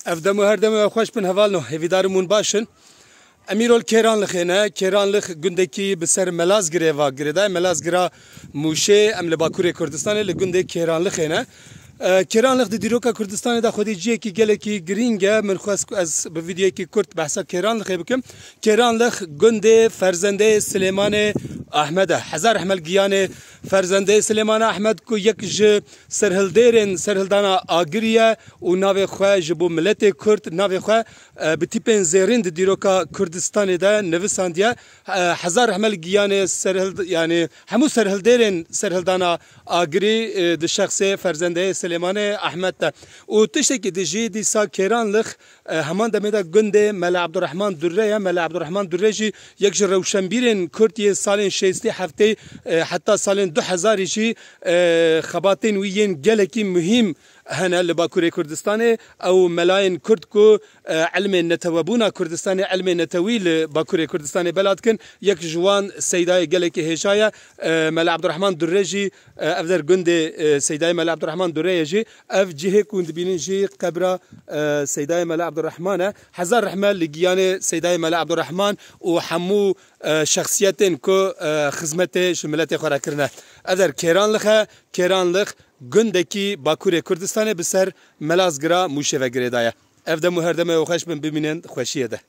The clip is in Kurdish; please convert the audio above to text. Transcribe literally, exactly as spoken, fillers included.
Ev dem û her demê we xweş bin hevalno, hêvîdarim hûn baş in. Em îro li Kêranlixê ne. Kêranlix gundekî bi ser Melazgirê ve girêdayê, Melazgira Mûşê, em li Bakurê Kurdistanê li gundê Kêranlixê ne. E, Kêranlix di dîroka Kurdistanê de xwedî cihekî gelekî girîng e. Min xwest ku ez bi vîdyoyekî kurt behsa Kêranlixê bikim. Kêranlix gundê ferzendeyê Silêmanê Ahmed e. Hezar rehme li giyanê ferzendeyê Silêmanê Ahmed ku yek ji serhildêrên serhildana Agirî ye û navê xwe ji bo miletê Kurd, navê xwe, e, bi tîpên zêrîn di dîroka Kurdistanê de nivisandiye. E, hezar rehme li giyanê serhild-, yanî hemû serhildêrên serhildana Agirî, e, di şexsê ferzendeyê Silêmanê Ahmed de. Û tiştekî di jî dîsa Kêranlix, e, heman demê de gundê Mele Abdurrahman Durre ye. Mele Abdurrahman Durre jî yek ji rewşenbîrên Kurd yên salên şêstî heftê, e, heta salên du hezarî jî, e, xebatên wî yên gelekî muhîm hene li Bakurê Kurdistanê. Ew melayên Kurd ku, e, ilmê netewebûna Kurdistanê, ilmê netewî li Bakurê Kurdistanê bela dikin, yek ji wan seydayê gelekî hêja ye. E, Mele Abdurrahman Durre jî, e, ev der gundê, e, seydayê Mele Abdurrahman Durre ye jî. Ev cihê ku hûn dibînin jî qebra, e, seydayê Mele Abdurrahman e. Hezar rehme li giyanê seydayê Mele Abdurrahman û hemû, e, şexsiyetên ku, e, xizmetê ji miletê xwe re kirine. Ev der Kêranlix e. Kêranlix gundekî Bakurê Kurdistanê bi ser Melazgira Mûşê ve girêdaye. Ev dem û her demê we xweş bin, bimînin xweşiyê de.